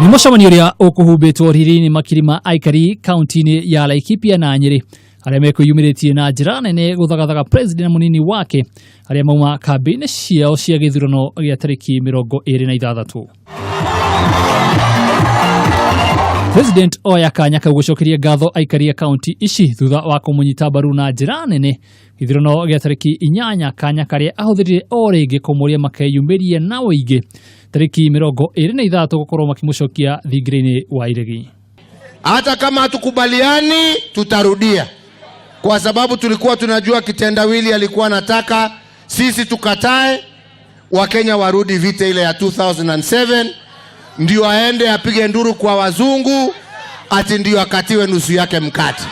Nĩ mũcemanio ũrĩa ũkũhumbĩtwo riri-inĩ makiri ma aikari kaunti-inĩ ya Laikipia na Nyĩrĩ arĩa mekwĩyumĩrĩtie na njĩra nene gũthagathaga president na mũnini wake arĩa mauma kambĩ-inĩ ciao cia gĩthurano gĩa tarĩki 26. President oya kanya kau gũcokeria ngatho aikari a kaunti ici thutha wa kũmũnyita mbaru na njĩra nene gĩthurano gĩa tarĩki 8, kanya karĩa ahũthĩrire o rĩngĩ kũmũria makeyumĩrie na ũingĩ tarĩki 26 gũkorwo makĩmũcokia thingira-inĩ wa iregi. Hata kama hatukubaliani tutarudia, kwa sababu tulikuwa tunajua kitendawili alikuwa anataka sisi tukatae, Wakenya warudi vita ile ya 2007, ndio aende apige nduru kwa wazungu ati ndio akatiwe nusu yake mkate.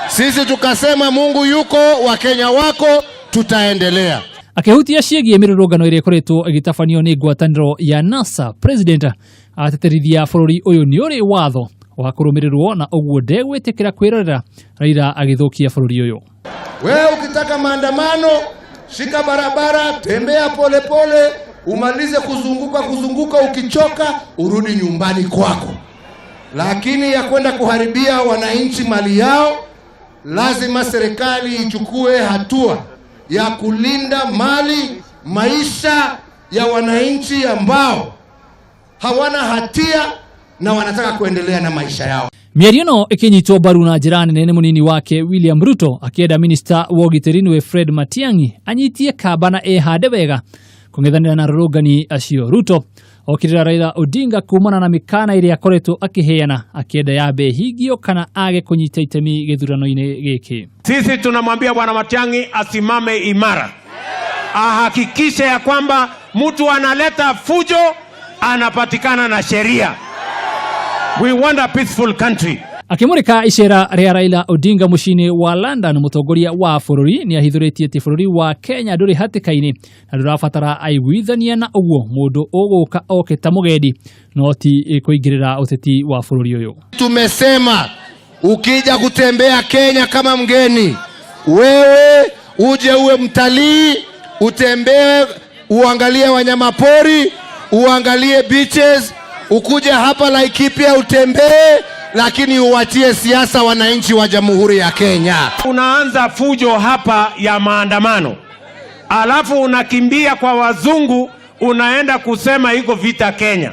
Sisi tukasema Mungu yuko, Wakenya wako, tutaendelea. Akĩhutia ciĩgiĩ mĩrũrũngano ĩrĩa ĩkoretwo ĩgĩtabanio nĩ ngwatanĩro ya NASA, president ateterithia bũrũri ũyũ nĩ ũrĩ watho wa kũrũmĩrĩrwo na ũguo ndegwĩtĩkĩra kwĩrorera Raila agĩthũkia bũrũri ũyũ. Wewe ukitaka maandamano, shika barabara, tembea polepole pole, umalize kuzunguka kuzunguka, ukichoka urudi nyumbani kwako. Lakini ya kwenda kuharibia wananchi mali yao, lazima serikali ichukue hatua ya kulinda mali, maisha ya wananchi ambao hawana hatia na wanataka kuendelea na maisha yao. Mĩario ĩno ĩkĩnyitwo mbaru na njĩra nene nĩ mũnini wake William Ruto akĩenda minista wa ũgitĩri nĩwe Fred Matiang'i anyitie kamba na ehande wega kũng'ethanĩra na arũrũngani acio. Ruto okĩrĩra Raila Odinga kumana na mĩkana ĩrĩa akoretwo akĩheana akĩenda yambe ĩhingio kana age kũnyita itemi gĩthurano-inĩ gĩkĩ. Sisi tunamwambia Bwana Matiang'i asimame imara, ahakikishe ya kwamba mtu analeta fujo anapatikana na sheria. We want a peaceful country. Akĩmũrĩka icera rĩa Raila Odinga mũciĩ-inĩ wa London, mũtongoria wa bũrũri nĩ ahithũrĩtie atĩ bũrũri wa Kenya ndũrĩ hatĩka-inĩ na ndũrabatara aiguithania na ũguo mũndũ ũgũka oke ta mũgendi no ti kũingĩrĩra ũteti wa bũrũri ũyũ. Tumesema ukija kutembea Kenya kama mgeni, wewe uje uwe mtalii, utembee, uangalie wanyama pori, uangalie beaches, ukuje hapa Laikipia utembee, lakini uwatie siasa wananchi wa Jamhuri ya Kenya. Unaanza fujo hapa ya maandamano, alafu unakimbia kwa wazungu, unaenda kusema iko vita Kenya.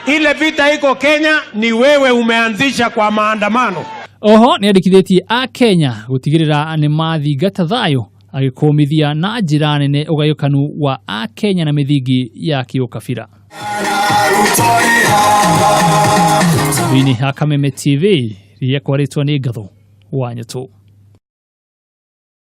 Ile vita iko Kenya ni wewe umeanzisha kwa maandamano. Oho nĩ andĩkithĩtie a Kenya gũtigĩrĩra nĩ mathingata thayũ agĩkũmithia na njĩra nene ũgayũkanu wa a Kenya na mĩthingi ya kĩũkabira. Thĩinĩ ha Kameme TV rĩekwarĩtwo nĩ Ngatho wa Nyũtũ.